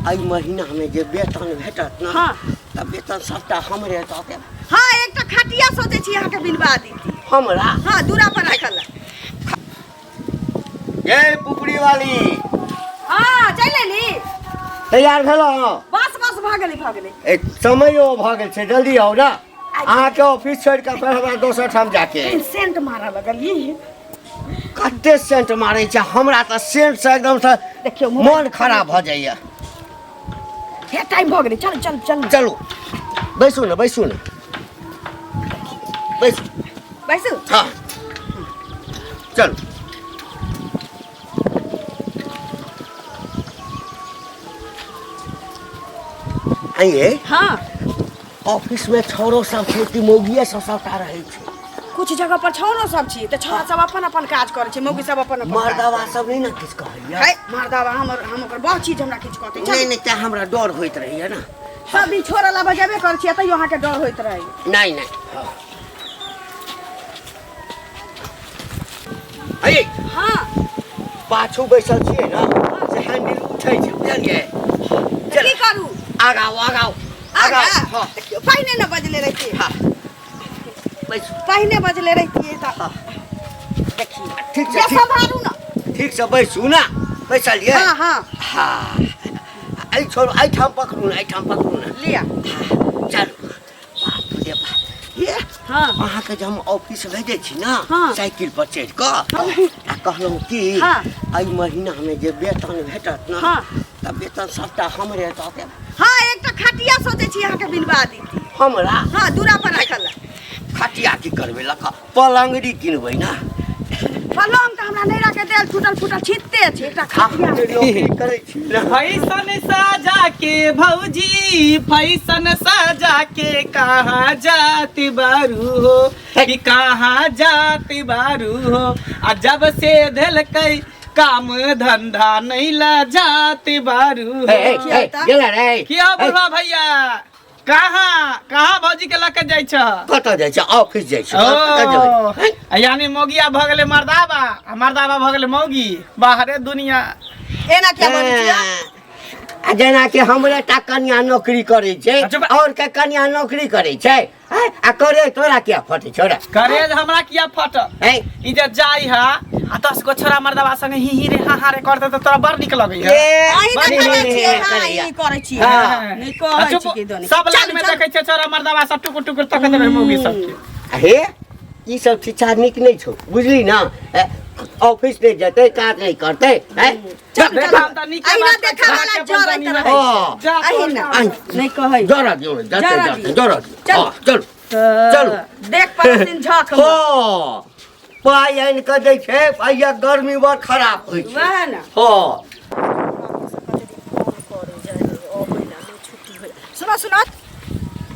एहि महीनामे जे वेतन भेटत ने हाँ। तऽ वेतन सबटा हमरे दऽ देब। हाँ, एकटा खटिया सोचै छी अहाँके बिनवा दीती। हमरा? हाँ, दूरा पर राखल ला। ये पुपरी वाली। हाँ, चलि एली। तैयार भेलहुँ? बस बस, भऽ गेलै, भऽ गेलै। ए, समयो भऽ गेल छै, जल्दी आउ ने। अहाँके ऑफिस छोड़ि कऽ फेर हमरा दोसर ठाम जाके कनि सेंट मारऽ लगलियै। कते सेंट मारै छै, हमरा तऽ सेंट से एकदम से देखियौ मन खराब भऽ जाइया। हे, टाइम भऽ गेलै, चल चल चल। चलू, बैसू ने, बैसू ने, बैसू। बैसू। हाँ, चलू। आइए। हाँ। ऑफिस में छौड़ो सब छै कि मौगिए सब सबटा रहै छै? कुछ जगह पर छौड़ो सब छी तऽ छौड़ा सब अपन अपन काज करै छै, मौगी सब अपन अपन काज। मर्दवा सब नहि ने किछु कहैया? है, मर्दवा हमर, हम ओकर बहुत चीज हमरा किछु कहतै? नहि नहि, तें हमरा डर होइत रहैया ने। सब दिन छोड़ऽ ला बजेबे करै छियै, तैयो अहाँके डर होइत रहै। नहि नहि। अये। हाँ। पाछू बैसल छियै ने से हैंडल उठै छै, बुझलियै? तऽ की करू? आगाँ आगाँ। आगाँ? हाँ। देखियौ, पहिने ने बजले रहितियै। हाँ, बैसू। पहिने बजले रहितियै तऽ। हाँ। देखियौ। ठीक छै। ये ठीक। सम्हारू ने। ठीक से बैसू ने, बैसलियै? हाँ हाँ। हाँ, एहि छोड़ू, एहिठाम पकड़ू ने, एहिठाम पकड़ू ने। लिअ। चलू। बाप रे बाप, ये। हाँ। अहाँके जे हम ऑफिस भेजै छी ने हाँ। साइकिल पर चढ़ि कऽ, आ कहलहुँ कि हाँ। एहि महीनामे जे वेतन भेटत ने हाँ। तऽ वेतन सबटा हमरे दऽ देब। हाँ, एकटा खटिया सोचै छी अहाँके बिनवा दीती। हमरा? हाँ, दूरा पर राखल ला। खटिया की करबै लऽ कऽ? पलङ्गरी किनबै ने। पलंग तऽ हमरा नैहरा के देल टूटल फूटल छिटते छै, एकटा खटिया। हम जे नौकरी करै छी ने। फैशन सजा के भौजी, फैशन सजा के कहाँ जात बारू हो, कि कहाँ जात बारू हो? आ जब से धेलकै काम धंधा नहीं ला जात बारू हो। ए, ए, ए, गेला रे। किया बुढ़वा भैया, कहाँ कहाँ भौजी के लऽ के जाइ छ? कतऽ जाइ छै? ऑफिस जाइ छै, कतऽ जेबै? ओ, यानी मौगिया भऽ गेलै मर्दाबा आ मर्दाबा भऽ गेलै मौगी। बाहरे दुनिया। एना किया बजै छियै? आ जेनाकि हमरे टा कनिया नौकरी करै छै, अच्छा, और के कनिया नौकरी करै छै? हैं? आ करे तोरा किया फटै छौ रे? करेज हमरा किया फटल? हैं? ई जे जाइ हा आ 10 गो छोरा मर्दाबा संगे ही ही रे हा हा रे करते तऽ तोरा बड़ नीक लगै है। ए, अहीं बड़ी तऽ करै नीक छियै, हाँ, करैया। अहीं करै छियै। हाँ। नहि कहै चुप, छी कि दोनी। सब चलू, लाइन में चलू। देखै छियै छोरा मर्दाबा सब टुकुर टुकुर तकैत रहै मौगी सबके। हे, ई सब शिक्षा नीक नहि छौ, बुझली ने? ए, ऑफिस नहि जेतै, काज नहि करतै, हैं? चल, देख, चल। हम तऽ नीके अहिना बात देखा कहै वाला छी, जरैत अपन रहै हाँ। छै। जा, अहिना। आइ। नहि कहै। जरा दियौ ने, जते जरा जते दियौ। जरा दियौ। चल। हाँ, चलू चलू। देख पड़ोसिन झक में। हाँ, पाइ आनि कऽ दै छै, पाइया गर्मी बड़ खराब होइ छै। वएह ने। हाँ। सुनो सुनो,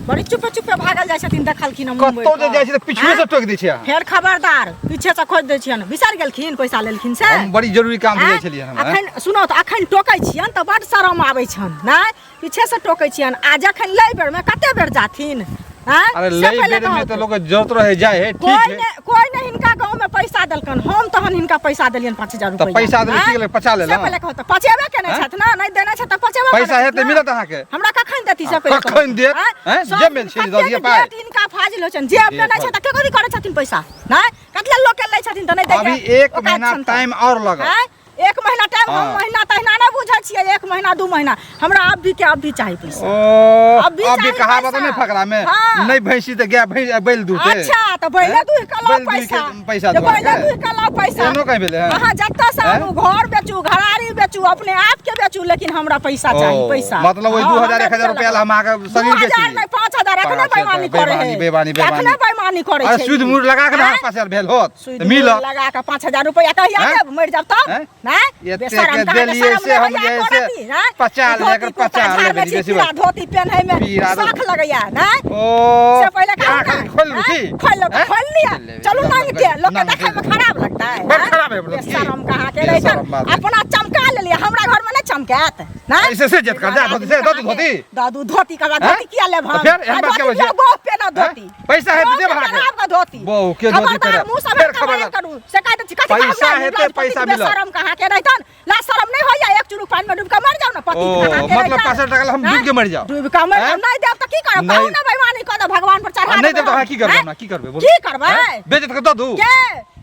बड़ी चुपे चुपे भागल जाइ छथिन, देखलखिन हम मुम्बई कतौ जे पर। जाइ छै तऽ पिछुए से टोकि दै छै अहाँ। फेर खबरदार, पीछे से खोजि दै छियनि। बिसरि गेलखिन पैसा लेलखिन से? हम बड़ी जरूरी काम से जाइ आँय? छलियै हम। अखन सुनो तऽ, अखन टोकै छियनि तऽ बड्ड शरम आबै छनि, नहि पीछे से टोकै छियनि, आ जखन लै बेरमे कते बेर जाथिन? आँय? अरे से लै पहिले बेर में कहू। तऽ लोक के जरूरत रहे जाइ है, ठीक कोई है। ने, कोई ने हिनका गांव में पैसा देलकन, हम तहन हिनका पैसा देलियन 5000 तऽ रुपया। पैसा देलियै, की आँय? केलियै, पचा से लेलहुँ? पहिले कहू तऽ, पचेबे केने आँय? छथि ने, नहि देने छथि तऽ पचेबे पैसा करै हेतै छथि ने। मिलत अहाँके? हमरा कखन देती से पहिले कहू। कखन देत? आँय? आँय? सब जे मेल छै, दऽ दिअ कतेक पाइ। डेट हिनका फाजिल होइ छनि, जेब में नहि छै तऽ केकरो करै छथिन पैसा? नहि कतले लोक के लै छथिन तऽ नहि दै अभी के एक औकात महीना छनि तऽ। टाइम और लगत। आँय? एक महीना टाइम हम हाँ। महीना तहिना नहि बुझै छियै, एक महीना 2 महीना, हमरा अब भी के अब भी चाही पैसा। ओ अब भी अब भी चाही कहावत पैसा। नहीं फकरा में हाँ। नहीं भैंसी तो गया भैंस बैल दूधे। अच्छा तऽ बैले हैं? दूध के लाउ बैल दूध के पैसा, पैसा जे दुआ बैले के। दूध के लाउ पैसा। एहनो कहीं भेलै हैं? अहाँ जतऽ से हैं? आनू, घर बेचू, घरारी बेचू, अपने आप के बेचू, लेकिन हमरा पैसा चाही। ओ, पैसा मतलब ओहि हाँ, 2000 हमरा 1000 रुपया ला हम अहाँके शरीर 2000 बेच ली। नहि 5000, अखने पाँच हजार, बेईमानी करै बेईमानी, है, बेईमानी, बेईमानी। अखने बेईमानी करै अरे छै सुद ई। मूर लगा के ने आँय? 5000 भेल होत सुद तऽ मिलत। लगा के 5000 रुपया कहिया हैं? देब? मरि जाब तब हैं? नहि एते बेशरम के कहाँ के देलियै शरम से हम नहि जे होइया से एको रत्ती, नहि? पचा ई धोती लेकर कुर्ता पचा झाड़ने लेबै छी, बेसी पीला बात। धोती पेन्है में पीला धोती। शौख लगैया नहि? ओ से पहिले कहू अहाँ ने, खाली खोलि लू हैं? की? खोलि लू, हैं? खोलि लिअ। खोलि लेबै। चलू नंगटे, लोक के नंगटे। देखै में खराब लगता है, बड़ हैं? खराब है मतलब की? बेशरम कहाँ के बेशरम रहितन? बात है। अपना चमका लेलियै, हमरा घर में नहि चमकायत, नहि? ऐसे से जिद कर, जा धोती से, दऽ दू धोती। दादू धोती कपड़ा हैं? धोती किया लेब हम? तऽ फेर एहन आ बात किया धोती बजै छियै? गोह पेन्है ना धोती। हैं? पैसा हेतै बहू देब के अहाँके। पहिराब के धोती। बहू के धोती खबरदार, पहिराब। मुँह फेर सम्हारि के खबरदार। बात करू। से कहि दै छी, कथी पैसा कहब ने, हेतै, लाज पैसा पति के मिलत। बेशरम कहाँ के रहितन? लाज शरम नहि होइया, एक चुरुक पानि में डूबि के मरि जाउ ने, पति ओ, कहाँ के मतलब रहितन? 500 टका ला हम हैं? डूबि के मरि जाउ। डूबि के मरि हैं? जाउ, नहि देब तऽ की करब? नहि। कहू ने बेईमानी कऽ देब, भगवान पर चढ़ा आ नहि देब तऽ देबै अहाँ की करबै हैं? हमरा? की करबै बोलू? की करबै? हैं? बेच कऽ दऽ दू। के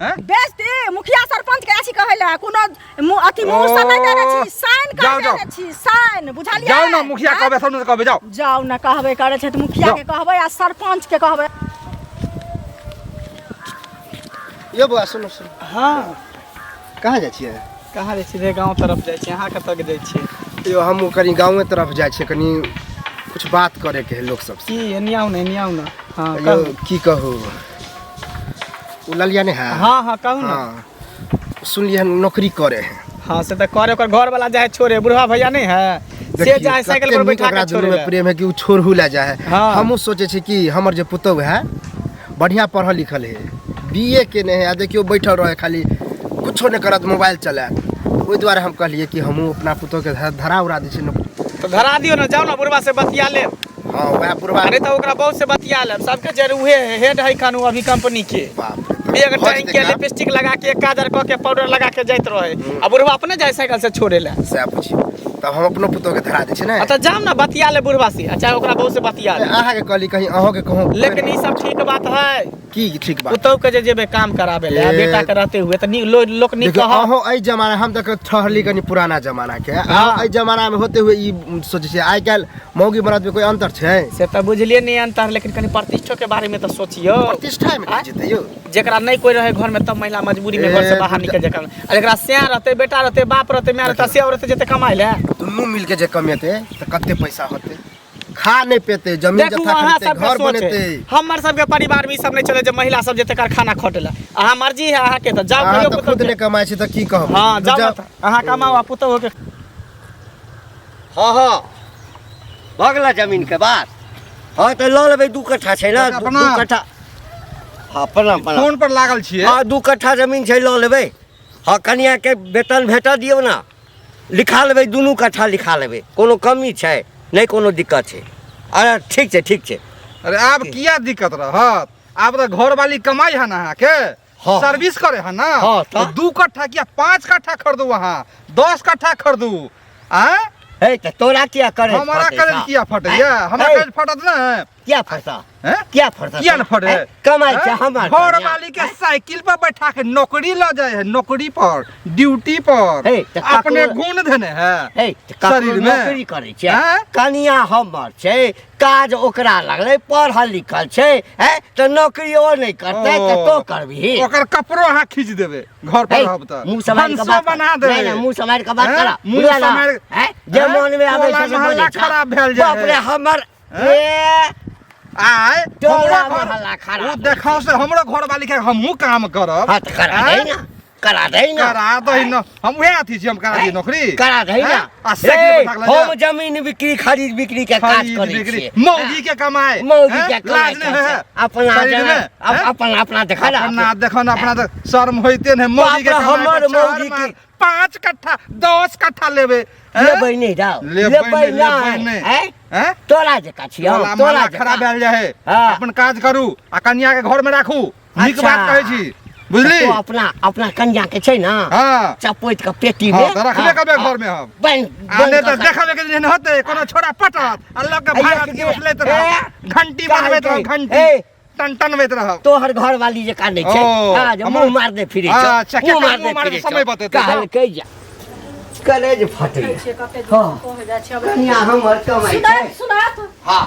हैं? बेचती मुखिया सरपंच के ऐसी कहै लए कोनो अथी मुँह से नहि देने छी, साइन कर जाउ, जाउ। देने छी, साइन बुझलियै? जाउ ने मुखिया हैं? कहबै सब ने कहबै जाउ। जाउ ने कहबै करै छै तऽ मुखिया जाउ। के कहबै आ सरपंच के कहबै। यौ बौआ सुनू सुनू। हाँ। कहाँ जाइ छियै? कहाँ जाइ छियै? गाँव तरफ जाइ छियै। अहाँ कतऽ के जाइ छियै? यौ हमहूँ कनि गाँवे तरफ जाइ छियै, कनि कुछ बात करैके है लोक सबसँ। की? एनी आउ ने, एनी आउ ने। हाँ, यौ कहू। की कहू, ओ ललिया नहि है? हाँ हाँ कहू ने। हाँ सुनलियै हन नौकरी करे है। हाँ से तऽ करे, ओकर घर वाला जाइ छोड़े, बुढ़वा भैया नहीं है से देखियौ, जाइ साइकिल कते पर नीक बैठा ओकरा के दुनू छोड़े में लए। प्रेम है कि ओ छोड़हु लए जाइ है। हाँ। हमहूँ सोचै छी कि हमर जे पुतहु है बढ़िआँ पढ़ल लिखल है, बी ए केने है, आ देखियौ बैठल रहे खाली कुछो नहि करत, मोबाइल चलायत। ओहि दुआरे हम कहलियै कि हमहूँ अपना पुतहुके धरा उड़ा दै छियै नौकरी। तऽ धरा दियौ ने, जाउ ने बुढ़वा से बतिया लेब। हाँ वएह बुढ़वा। अरे तऽ ओकरा बहुत से बतिया लेब, सबके जर उहे हेड है कानू अभी कंपनी के। बाप रे, तऽ बैग भऽ टांग जेतै के काम। लिपस्टिक लगा के काजर कऽ के पाउडर लगा के जाइत रहे, आ बुढ़वा अपने जाय साइकिल से छोड़े ले। सएह बुझियौ, तब हम अपनो पुतहुके धरा दै छियै ने। अच्छा जाउ ने बतिया ले बुढ़वा से, अच्छा ओकरा बहुत से बतिया ले। अहाँके कहली कहीं अहाँके कहूँ। लेकिन ई सब ठीक बात है की ठीक बात? पुतहु के जे जेबै काम कराबे ले, ए, बेटा के रहते हुए तऽ नीक लोक नीक देखियौ कहत। अहूँ एहि जमाना, हम तऽ ठहरली कनि पुराना जमाना के, अहाँ हाँ। एहि जमाना में होते हुए ई सोचै छियै आइ काल्हि मौगी मरद में कोई अंतर छै? से तऽ बुझलियै नहि अंतर, लेकिन कनि प्रतिष्ठो के बारे में तऽ सोचियौ। प्रतिष्ठा में की जेतै यौ? जेकरा नहि कोई रहे घर में तब महिला मजबूरी में घर से ए, बाहर निकल जाए, आ जेकरा सैं रहते, बेटा रहते, बाप रहते, माय रहते, से रहते जेते कमाइ ले। दुनू मिलके जे कमेतै तऽ कते पैसा होतै? खा नहि पेतै, जमीन देखू जथा अहाँ खरीदतै, सबके घर सोच है। बनेतै। हमर सबके परिवार में ई सब नहि चले जे महिला सब जेते कारखाना खटले। अहाँ मर्जी है अहाँके तऽ जाउ अहाँ कहियो तऽ पुतहु खुद के। नहि कमाइ छी तऽ की कहब? हाँ जाउ जाउ। ने तऽ, अहाँ कमाउ आ पुतहु के। हाँ हाँ भऽ गेलै जमीनके बात। हाँ तऽ लऽ लेबै, 2 कट्ठा छै ने, अपना। 2 कट्ठा। हाँ प्रणाम प्रणाम। फोन पर लागल छियै? हाँ 2 कट्ठा जमीन छै, लऽ लेबै। हाँ कनियाके वेतन भेटऽ दियौ ने, लिखा लेबै, 2 कट्ठा लिखा लेबै, कोनो कमी छै नहि, कोनो दिक्कत छै। अरे ठीक छै ठीक छै। अरे आब किया दिक्कत रहत? आब तऽ घरवाली कमाइ है ने अहाँके, हाँ। सर्विस करे है ना। हाँ, तऽ? 2 कट्ठा किया 5 कट्ठा खरीदू, अहाँ 10 कट्ठा खरीदू। आँय? हे तऽ तोरा किया करे हमारा फटै करेज छौ? किया फटैया? हमरा हे। करेज फटत ने? किया फटता? हैं? किया फटता? किया न फटे? हैं? कमाइ छै हैं? हमर घर कनिया। वाली के साइकिल पर बैठा के नौकरी ल जाए है, नौकरी पर, ड्यूटी पर। हे, तऽ ककरो- अपने गुण देने है हे, तऽ ककरो शरीर में। नौकरी करै छै। हैं? कनिया हमर छै, काज ओकरा लगलै, पढ़ल लिखल छै, हैं? तऽ नौकरी ओ नहि करतै तऽ ओ। तो करबिही। ओकर कपड़ो अहाँ खींच देबै घर पर हे, रहब तऽ। मुँह सम्हारि कऽ भनसो बात कर। बना देबै। नहि, नहि, मुँह सम्हारि कऽ बात हैं? कर। मुँह बुझलियै ने? सम्हारि- हैं? जे हैं? मन में आबै छै टोला से मोहल्ला बजै छै। खराब भेल जाइ बाप रे, है। हमर हैं? ए, आय टोला हमरो घर- मोहल्ला खराब ओ होइ देखाओ से हमरो घर वाली के हमहूँ काम करब। हाँ, तऽ करा हैं? दही ना, करा दही ना। करा दही ना, हम उहे अथी छी, हम करा दी नौकरी। करा दही ना। हैं? आ साइकिल ए, बैठा के लऽ जा। हम जमीन बिक्री खरीद बिक्री के काज खरीद करै बिक्री। छियै। मौगी के कमाए। मौगी हैं? के कमाए लाज नहि है? अपना शरीर जना- में? हैं? अपन अपना देखा ना। अपना देखो ना, अपना देख, शर्म होइते नहि, मौगी के बाप रे, कमाए हमर पर चार मौगी के- मार, 5 कट्ठा 10 कट्ठा लेबै। हैं? लेबै नहि जाओ। लेबै लेबै नहि, लेबै नहि। नहि। हैं? हैं? तोरा जकाँ छियौ, टोला तोरा मोहल्ला जकाँ। खराब भेल जाइ है। हाँ। अपन काज करू आ कनिया के घर में राखू। नीक अच्छा। बात कहै छी, बुझली? तो अपना अपना कनिया के छै ना, हाँ। चपोति के पेटी में। हाँ, तऽ रखबे हाँ, करबै हाँ। घर में हम। बन आ नहि कऽ तऽ देखबै के जेहन होतै, कोनो छोड़ा पटत आ लऽ के आ भागत एक के उछलैत ए, रहब, घंटी कहलकै, बनबैत रहब, घंटी ए, टनटनबैत रहब। तोहर घर वाली जकाँ नहि छै। ओ, हाँ, जे हमर- मुँह मारने फिरै छौ, अच्छा, मुँह केकर मारने मुँह मारने फिरै छौ। समय बतेतै, कहलकै जा कलेज फटैया। हाँ। कनिया हमर कमाइ छै। सुनात सुनात। हाँ।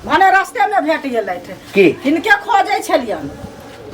भने रास्ते में भेट गेलथि। की? हिनके खोजै छलियन,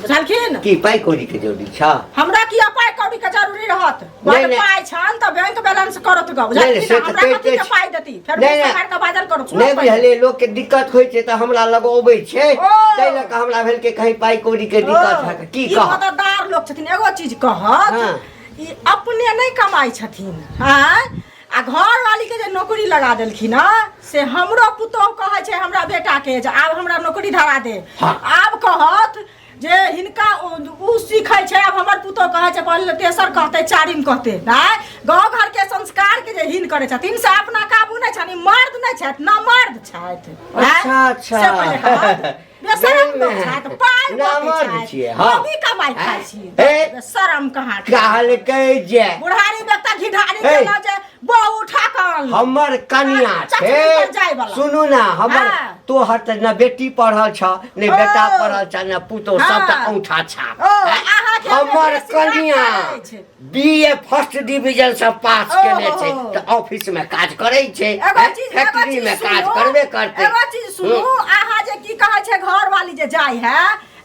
बुझलखिन? की पाइ कौड़ी के जरूरी छ? हमरा किया पाइ कौड़ी के जरूरी रहत? नहि, बड नहि। पाइ छन तऽ बैंक बैलेंस करत गऽ, नहि, बुझलखिन? से तऽ हमरा कहिते कथी के छी। पाइ देती? फेर नहि, मुँह नहि। सम्हारि कऽ बाजल करू, सुनू नहि पहिले। बुझलियै, लोक के दिक्कत होइ छै तऽ हमरा लग अबै छै, ओ। ताहि लऽ कऽ हमरा भेल कि कहीं पाइ कौड़ी के दिक्कत है की ई कह। मदददार लोक छथिन। एगो चीज कहत, हाँ। ई अपने नहि कमाइ छथिन, आँय, आ घरवाली के जे नौकरी लगा देलखिन हँ, से हमरो पुतोहु कहै छै हमरा बेटा के जे आब हमरा नौकरी धरा दे। हाँ। आब कहत जे हिनका उ सीखै छै, आब हमर पुतोहु कहै छै पहिले तेसर कहतै चारिम कहतै। नहि, गाँव घर के संस्कार के जे हीन करै छथिन से अपना काबू नहि छनि, मर्द नहि छथि न मर्द छथि। अच्छा, अच्छा। से पहिले कहत। बेशरम शरम लोक छथि, पाइ नामर्द बटै छथि, छियै, हँ। मौगी कमाइ खाइ छी। हे। शरम कहाँ छै? कहलकै जे बुढ़ारी में तऽ घिढारी हे। केलहुँ जे बहु उठा कऽ अनलहुँ। हमर कनिया चचरी छै पर जायवला। सुनू ना हमर हाँ। तोहर तऽ न बेटी पढ़ल छ ने बेटा ओ। पढ़ल छ ने पुतोह हाँ। सबटा औंठा छाप ओ, अहाँके हमर बेसी राख कनिया अछि। बी ए फर्स्ट डिवीजन से पास केने छै ओहो। तऽ ऑफिस में काज करै छै एगो हैं? चीज एगो फैक्ट्री चीज में काज सुनू, करबे करतै एगो चीज सुनू अहाँ जे की कहै छै घरवाली जे जाइ है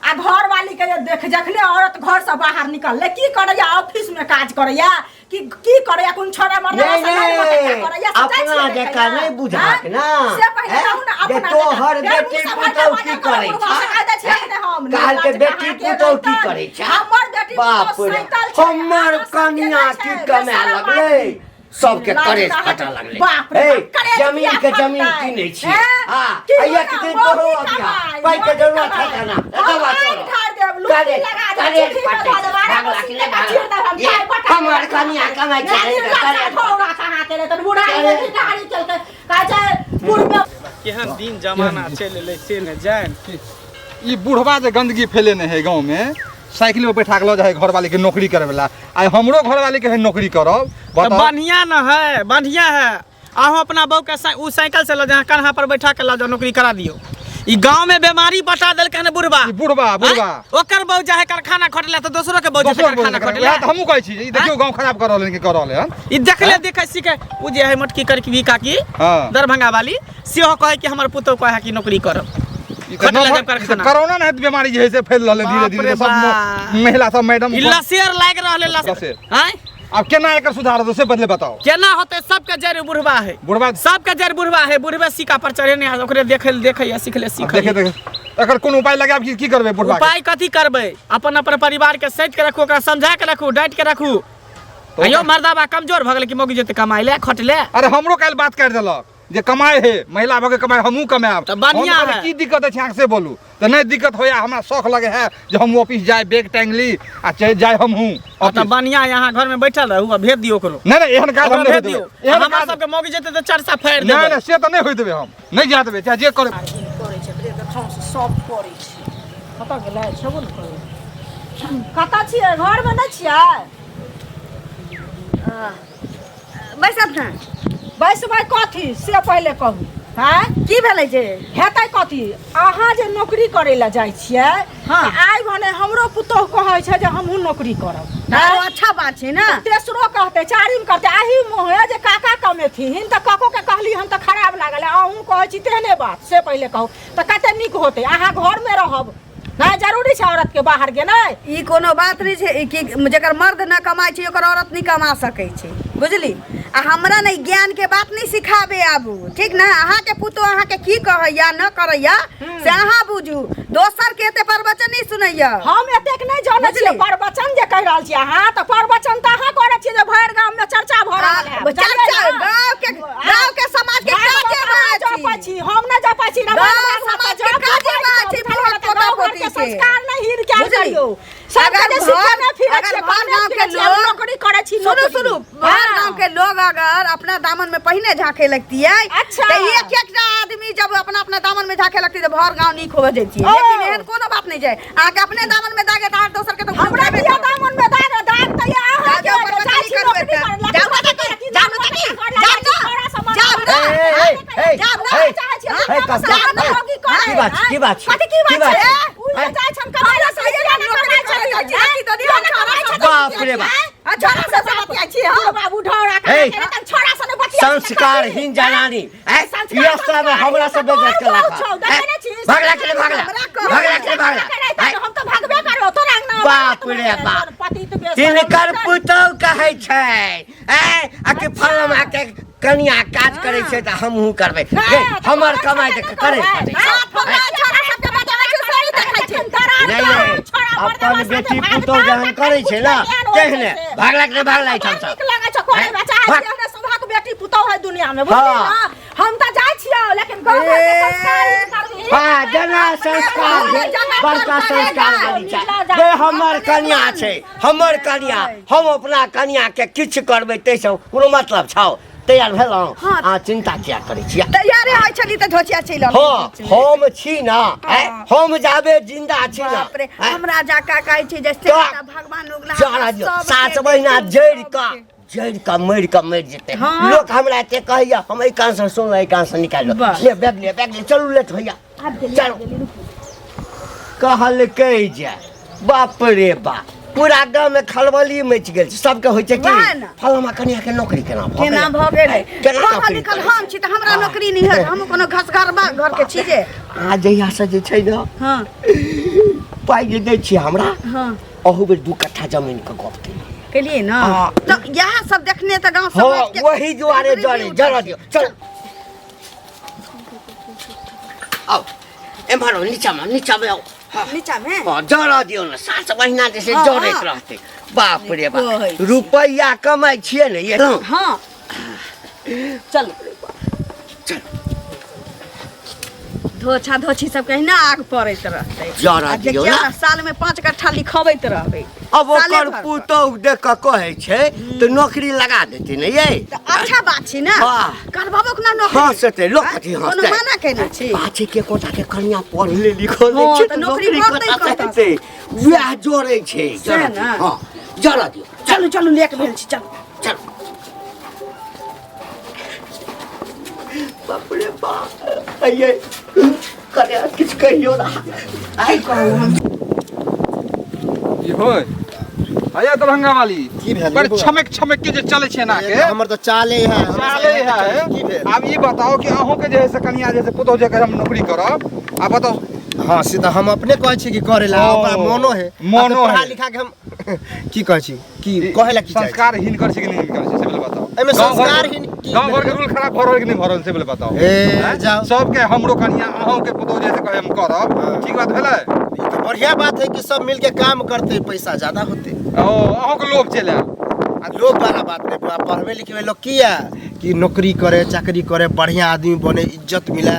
आ घरवाली के जे देख जखने औरत घर से बाहर निकलले की करैया ऑफिस में काज करैया की की करैया कोन छोरा मर्दा नहीं, से लाइन नहीं, मटक्का करैया से जाइ अपना छियै जकाँ देखैला? नहीं बुझाक हैं? ना से पहिले हैं? कहू ना जे अपना तोहर जकाँ। बेटी फेर मुँह से पुतहु भरका की भरका करै बुढ़वा छै? से कहि दै छियै ने हम, कहलकै निर्लज्ज बेटी कहाँ के पुतहु की रहितन? करै छै? हमर बेटी बाप पुतहु रे सैतल छै, हमर अहाँ सबके कनिया नहि की छै, कमाए बेशरम लगलै आदमी। सबके लाज करेज कहाँ फटऽ के- लगलै बाप रे हे बाप, करेज जमीन किया के जमीन फटतै? किनै छियै हैं? हाँ की आ एक होना? दिन मौगी तोरो अभिया कमाइ, पाइ के मौगी जरूरत कमाइ। है ना हम दवा आगि चलो ढारि देब, लुत्ती करेज लगा देब, करेज चूल्ही में फटै धऽ देब, आराम भागला से कि नहि सीधे चीर देब, हम भागला पाइ पटा हमर देब। कनिया कमाइ छै नानी करेज लगा ठौरा कहाँ के रहतन, बुढ़ारी करेज। में भिखारी चलतै, कहै छै, बुढ़ में केहन दिन जमाना चलि एलै से ने जानि ई बुढ़वा जे गंदगी फैलेने है गाँव में साइकिल में बैठा के लऽ जाइ है घरवाली के नौकरी करे वाला आइ हमरो घरवाली के है नौकरी करब तऽ बताउ बढ़िया न है बढ़िया है अहूँ अपना बहू के उ साइकिल से लऽ जाओ कन्हा पर बैठा के लऽ जाओ नौकरी करा दियौ ई गांव में बीमारी बता देलकै हन बुढ़बा ई बुढ़बा बुढ़बा आँय? ओकर बहू जाहे कारखाना खटले तऽ दोसरो के बहू जेतै दोसर कारखाना बोल खटले वएह तऽ हमहूँ कहै छी जे ई देखियौ गाँव खराब कऽ रहल हन कि कऽ रहल हन ई देखले देखै सीखे उ जे है मोटकी करके भी काकी हाँ। दरभंगा वाली सेहो कहै कि हमर पुतोह कहै कि नौकरी करब ई तऽ खटला नमहर- जब कारखाना। ई तऽ कोरोना ने बीमारी जे है से फैल रहल है धीरे बाप धीरे रे सब बाप। महिला सब मैडम ई लसेर लागि रहल है लसेर लसेर। आँय आब केना एकर सुधार होतै से बदले बताओ केना होतै सबके जड़ बुढ़वा है बुढ़वा सबके जड़ बुढ़वा है बुढ़वे सिक्का पर चढ़ेने है ओकरे देखे देखे या सिखले आब सीखे देखे देखे एकर कोन उपाय लगायब कि की करबै बुढ़वा के? उपाय कथी करबै अपन अपन परिवार के सैत के रखू ओकरा समझा के रखू डांटि के रखू तऽ अयो मर्दाबा कमजोर भऽ गेलै कि मौगी जेतै कमाइ ले खटले अरे हमरो काल्हि बात काटि देलक जे कमाए हे महिला भऽ के कमाए हमहूँ कमायब तऽ बढ़िआँ हम कहलियै, है। की दिक्कत अछि अहाँके से बोलू तऽ नहि दिक्कत होइए हमरा शौख लगे है जे हम ऑफिस जाय बैग टांगि ली आ चलि जाय हमहूँ आ तऽ ऑफिस। बढ़िआँ यहाँ घरमे बैठल रहू आ भेज दियौ ओकरो नहि नहि एहन काज हम ओकरा नहि भेज होय दियौ देबै एहन हमरा काज सबके मौगी जेतै तऽ चरसा फाड़ि नहि देबै नहि से तऽ नहि होय देबै हम नहि जाय देबै चाहे जे करे करै छै देखौं से सब करै छै कतऽ गेलै छेबो ने करै कतऽ छियै घरमे नहि छियै बैसब ने बैसबै कथी से पहिले कहू आँय की भेलै जे हेतै कथी अहाँ जे नौकरी करै लए जाइ छियै हाँ। तऽ आइ भने हमरो पुतोहु कहै छै जे हमहूँ नौकरी करब तऽ अच्छा बात छै ने तेसरो कहतै चारिम कहतै एहि मुँहे जे काका कमेथिन तऽ ककोके कहली हम तऽ खराब लागल अहूँ कहै छी तेहने बात से पहिले कहू तऽ कते नीक होतै अहाँ घरमे रहब नहि जरूरी छै औरतके बाहर गेनाइ ई कोनो बात नहि छै कि जकर मर्द न कमाइ छै ओकर औरत नहि कमा सकै छै बुझली आ हमरा नहि ज्ञानके बात नहि सिखाबे आबू ठीक ने अहाँके पुतोह अहाँके की कहैया न करैया से अहाँ बुझू दोसरके एते प्रवचन नहि सुनैया हम एतेक नहि जानै छियै बुझली? प्रवचन जे कहि रहल छियै अहाँ तऽ प्रवचन तऽ अहाँ करै छियै जे भरि गाममे चर्चा भऽ रहल है चर्चा गाँव के गाँव के समाज के काजे अहाँ बात जपै छी हम नहि जपै छी रामायण गाँव भागवत समाज के जप काजे जपै बात छी, छी, बहुत गाँव पोता घर के पोती के। संस्कार नहि हीर क्या बुझली? करियौ सबके अगर जे सिखेने घर- फिरै अगर छियै, भर कहने गाँव के फिरै छियै, हम लोग- नौकरी करै छी सुनू नौकरी। सुनू भर हाँ। गांव के लोग अगर अपना दामन में पहिने झांके लगती है अच्छा। तो एक एक टा आदमी जब अपना अपना दामन में झांके लगती तो भर गांव नीक हो जैती ओ। लेकिन एहन कोनो बात नहीं जाए अहाँ के अपने दामन में दागे तो दोसर के तो हमरा घुसाबे किया करत। दामन में दाग दाग तऽ ये अहाँ जाउ, के जाउ, जाइ छी परवचन नौकरी करबै करै लए, जाउ ना लड़की जाउ ना नौकरी काकी, करै जाउ लए, ना, छोड़ा सब जाउ ना। ए, ए, ए, जाउ ना, ए, चाहै छियै, ए, हम कका, सब ए, नौकरी करै, की बात छै, की बात छै, कथी की की बात बात छै? छै? उ जे जाइ छन कमाइ लए, से किया नहि कमाइ छथिन, लड़की दीदी, किया नहि कमाइ छथिन? बाप रे बाप। आ छोरा सब से बतियाइ छी हम बाबू ढौरा हे। के तन छोरा से नहि बतियाइ छी, संस्कारहीन जनानी ऐ, संस्कार यह सब हमरा सब बेइज्जत तोहर केलक बहुत छौ, देखै नहि छी? भगला के भगला हमरा कहू। भगला के भगला हम ऐ, तऽ भागबे करबो तोरा अंगना बाप रे बाप। पतित बेशरम। तिनकर पुतहु कहै छै ऐ आ कि फलाना के कनिया काज करै छै तऽ हमहूँ करबै गे हमर कमाइ तऽ करै पड़ै छै नहि नहि अपन बेटी पुतहु जहन करै छै ने तेहने भागला के नहि भागला एहिठाम सँ नीक लगै छौ करे बच्चा है भाग। तेहने सभक बेटी पुतहु है दुनिया में बुझली हाँ। ना हम तऽ जाइ छियौ लेकिन गाँव घर के संस्कार ही करबही। हाँ जेना संस्कार भेल बड़का संस्कार वाली छै गे हमर कनिया छै हमर कनिया हम अपना कनिया के किछु करबै ताहिसँ कोनो मतलब छौ तैयार भेलहुँ हाँ। अहाँ चिन्ता किया करै छियै तैयार ठाढ़े होइ छली तऽ धोचिया चलि अबै हाँ बीचमे। हम छी ना हैं? हाँ। हम जाबे जिंदा छी ना बाप रे हैं? हमरा जा का कहै छै जे से तऽ तऽ भगवान उगला जरा दियौ 7 महीना जड़ि कऽ जड़ि कऽ मरि कऽ मरि जेतै हाँ। लोक हमरा एते कहैया हम एहि कान से सुनलहुँ एहि कान से निकालि वाह। ले बैग ले बैग ले चलू लेट होइया चलू कहलकै जे बाप रे बाप पूरा गाँव में खलबली मचि गेल छै सबके होइ छै कि वएह ने। फलामा कनिया के नौकरी केना भऽ केना गेलै? भऽ गेलै केना पढ़ल नौकरी लिखल करै हम छी तऽ हमरा नौकरी नहि होत हम कोनो घसघरबा घर के छी जे आ जहिया से जे छै ने हाँ पाइ जे दै छियै हमरा हाँ अहू बेर 2 कट्ठा जमीन के गप केलियै केलियै ने हाँ। तऽ इएह सब देखने तऽ गाँव हाँ समाज के वही दुआरे जरे जरा दियौ चल आउ एम्हर आउ नीचा में नीचा में आउ हाँ नीचा में हाँ जरा दियौ ने 7 महीना जे छै हाँ, जरैत हाँ। रहतै बाप रे बाप कहै छी। रुपैआ कमाइ छियै ने ये हाँ चल चल धोछा धोछी सब कहिना आग पड़ैत रहतै जरा आ दियौ देखियौ ने। ने, साल में 5 कट्ठा लिखबैत रहबै अब साले ओकर भर पर। पुतोहु देख कऽ कहै छै तऽ नौकरी लगा देतै ने ये तऽ अच्छा बात छै ने हाँ। करबाबो ना नौकरी हँसतै लोक कथी कोनो हँसतै मना केने छी बात छै के कोटा के कनिया पढ़ले लिखल नहि हाँ, छै तऽ तऽ नौकरी नौकरी करतै कतऽ से कतऽ हेतै वएह जोड़ै छै सएह जरा दियौ ने। हाँ जरा दियौ चलू चलू लेट भेल छी चलू चल बाप रे बाप अये कनिया किछु कहियौ ना आइ कहू हम की होय अये दरभंगा वाली की भेल बड़ बौआ? छमक छमक के जे चलै छै एना के हमर तऽ चाले है हमरा चाले से है की भेल आब ई बताओ कि अहूँ के जे है से कनिया जे है से पुतोह जे हम नौकरी करब आ बताओ हाँ से तऽ हम अपने कहै छी कि करे ला ओ, ओकरा मोनो है मोनो पढ़ा है। लिखा के हम की कहै छी की कहे ला की चाहै छी? संस्कारहीन कर छै कि नहीं कर छै से पहिले बताओ एहिमे गाँव घर- संस्कारहीन की गाँव घर के रूल खराब भऽ रहल कि नहीं भऽ रहल से पहिले बताओ ए, हैं? जाओ। सबके हमरो कनिया अहूँ के पुतोह जे है से कहे हम करब हाँ। ठीक बात भेलै ई तऽ बढ़िया बात है कि सब मिल के काम करते पैसा ज्यादा होते ओ अहूँ के लोभ चलि आयल आ लोभ वाला बात नहीं बा पढ़बे लिखबे लोग किया कि नौकरी करे चाकरी करे बढ़िया आदमी बने इज्जत मिले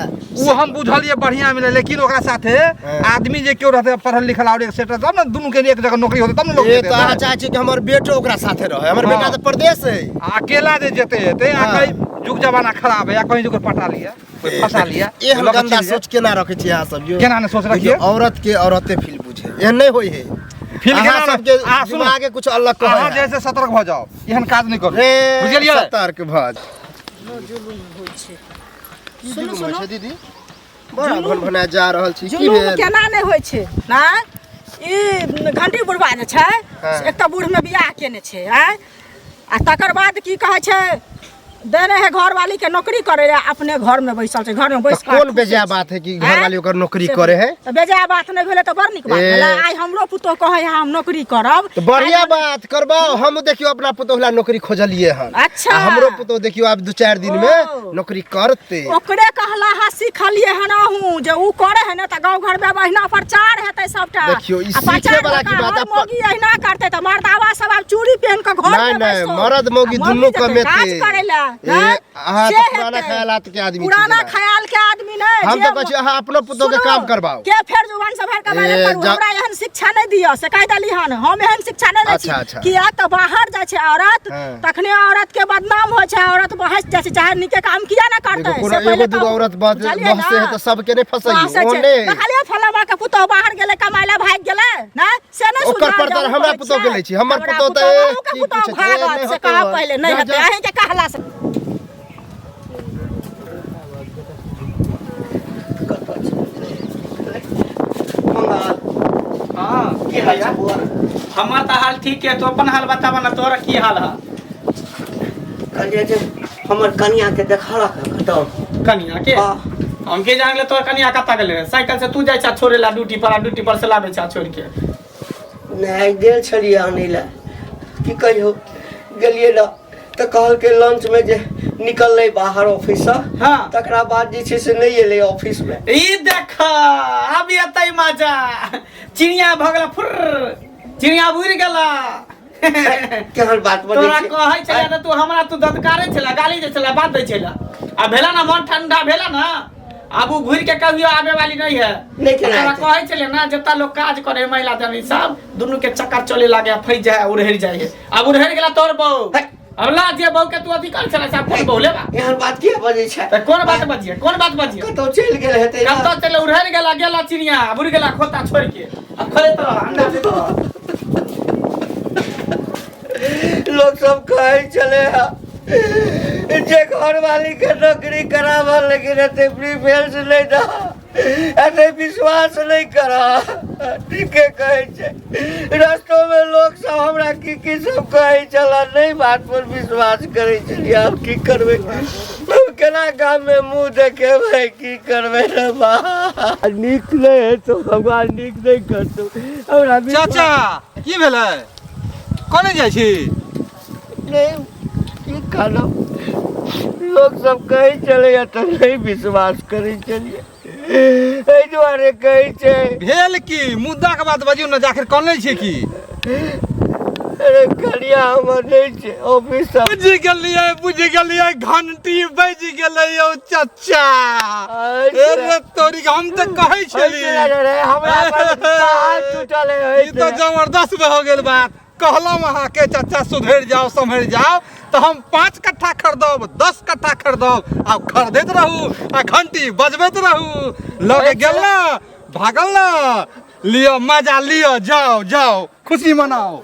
ओ हम बुझलिए बढ़िया मिले लेकिन ओकरा साथे हाँ। आदमी जे केओ रहते पढ़ल लिखल और एक सेट तब ने दुनू के एक जगह नौकरी होते तब ने लोग ए जेतै तऽ अहाँ चाहै छी कि हमर बेटो ओकरा साथे रहे हमर हाँ। बेटा तऽ परदेश है आ अकेला जे जेते हेते आ हाँ। कहीं जुग जमाना खराब है या कहीं जो पटा लिया कोई फंसा लिया एहन लऽ के गंदा चलि जाए। सोच केना रखै छी अहाँ सब यौ केना ने सोच देखियौ, रखिए औरत के औरते फील बुझे एहन नहि होइ है फील अहाँ केना ने- सबके अहाँ सुनू, दिमागे कुछ अलग कहै अहाँ है। जैसे सतर्क भऽ जाओ एहन काज नहि करू रे बुझलियै सतर्क भऽ सुनू जुलुम होइ सुनू छै दीदी बड़ा भनभना जा रहल छी की जुलूम भेल केना नहि होइ छै नहि ई घंटी बुढ़वा जे छै हाँ। एकटा बूढ़मे बियाह केने छै आँय आ तकर बाद की कहै छै देने है घरवाली के नौकरी करे रहे अपने घर में बैसल छै घर में बैस तऽ कोन बेजाय बात है कि घरवाली ओकर नौकरी करे है तऽ बेजाय बात नहि भेलै तऽ बड़ नीक बात ए। भेलै आइ हमरो पुतोह कहै है हम नौकरी करब तऽ बढ़िया बात करबाओ हम देखियो अपना पुतोह ला नौकरी खोजलिए हन अच्छा। आ हमरो पुतोह देखियो आब 2-4 दिन में ओ। नौकरी करते ओकरे कहला हा सिखलिए हन अहूँ जे ऊ करे है ने तऽ गाँव घर में अब अहिना प्रचार हेतै सबटा देखियौ, ई आ प्रचार सीखे वाला की होतै, बात हर आ प- मौगी अहिना करतै तऽ मर्दावा सब आब चूड़ी पहिन कऽ घर नहीं, में नहीं, बैसो। मर्द मौगी आ मौगी दुनू जेतै कमेतै। काज करे ला ए, हैं? अहाँ से तऽ पुराना हेतै। ख्यालात के आदमी छी पुराना जेना। ख्याल के आदमी नहीं हम जे तऽ कहै छी अहाँ अपनो पुतोह के सुनू, काम करबाउ के फेर जुबान से बाहर कमाइ ए, करू हमरा एहन शिक्षा नहीं दिअ से कहि देली हन हम एहन शिक्षा नहीं दै छी अच्छा, अच्छा। किया तऽ बाहर जाइ छै औरत हाँ। तखने औरत के बदनाम होइ छै औरत बहस जाइ छै चाहे नीके काम किया ना करतै एगो कोनो से एगो पहिले दूगो कहू। औरत बहस बुझलियै ना? बहसे है तऽ सबके नहि फंसैयौ बहसै ओ छै। नहि देखलियै फलामा के पुतोह बाहर गेलै कमाइ लए भागि गेलै ना से नहि ओकर सुधार पर तऽ जरूर हमरा करै पुतोह के छियै। लै छी। हमर हमरा पुतोह तऽ ए, अहूँके की पुतोह पूछै छै, ए, भागत नहि से होतै कहब ओ। पहिले नहि जा, हेतै जा। अहीँके कहला से हाँ की हाल छै बौआ? हमर तऽ हाल ठीक है तू अपन हाल बताबऽ ना तोरा की हाल है कहलियै जे हमर कनिया के देखलक कतौ कनिया के हाँ। हम के जान ले तोर कनिया कतऽ गेलै साइकिल से तू जाइ छा छोड़े ला ड्यूटी पर आ ड्यूटी पर से लाबै छा छोड़ के नहि गेल छलियै आनै लए की कहियौ गेलियै ने तऽ कहलकै लंचमे जे निकललै बाहर ऑफिससँ हाँ। तकरा बाद जे छै से नहि एलै ऑफिसमे ई देख आब एतै मजा चिड़िया भऽ गेला फुर्र चिड़िया उड़ि गेला केहन बात बजै तोरा छियै? कहै छलै तऽ तू हमरा तू ददकारै छला गाली दै छला बात दै छला आ भेला ना मन ठंडा भेला ना आब उ घुरि के कहियो आबे वाली नहीं है नहि केना तोरा हेतै? कहै छलै ना जता लोग काज करे महिला जनी सब दुनू के चक्कर चले लागे फंसि जाए उड़हरि जाए आब उड़हरि गेला तोर बहू है, अब ला जे बहू के तू अथी कर छला से कोन बहू लेबा? एहन बात किया बजै छै? त कोन बात बजिए, कोन बात बजिए? कतौ चलि गेल हेतै ना। कतौ चल उड़हन गेला, गेला चिड़िया उड़ गेला खोता छोड़ के। अब खोले तो अंडा दे तो। लोग सब कहै छलै हँ जे घरवाली के नौकरी कराबऽ, लेकिन एते प्रीफरेंस नहि दऽ, एते विश्वास नहि करऽ। ठीके कहै छै। रस्तो में लोग सब हमरा की की सब कहै छलै, नहि बात पर विश्वास करै छलियै। आब की करबै हम? केना गाम में मुँह देखेबै? की करबै रे बा? नीक नहि हेतौ भगवान, नीक नहि करतौ हमरा विश्वास- चाचा, की भेलै? कोने जाइ छी? नहि, की कहलहुँ, लोक सब कहै छलैया तऽ नहि विश्वास करै छलियै, एहि दुआरे कहै छै। भेल की? मुद्दा के बात बजियौ ने, जाखिर कोने छी की? अरे कनिया हमर नहि छै ऑफिस सब। बुझि गेलियै, बुझि गेलियै, घंटी बाजि गेलै यौ चचा। अरे तोरी के, हम तऽ कहै छली। अरे हमरा पर पहाड़ टूटल है। ई तऽ जबरदस्त भऽ गेल बात। कहलहुँ अहाँके चचा, सुधरि जाओ, सम्हरि जाओ, तऽ हम 5 कट्ठा खरीदब, 10 कट्ठा खरीदब। आब खरीदैत रहू आ घंटी बजबैत रहू। लऽ के गेल ना, भागल ना, लिअ मजा लिअ, जाओ जाओ, खुशी मनाओ।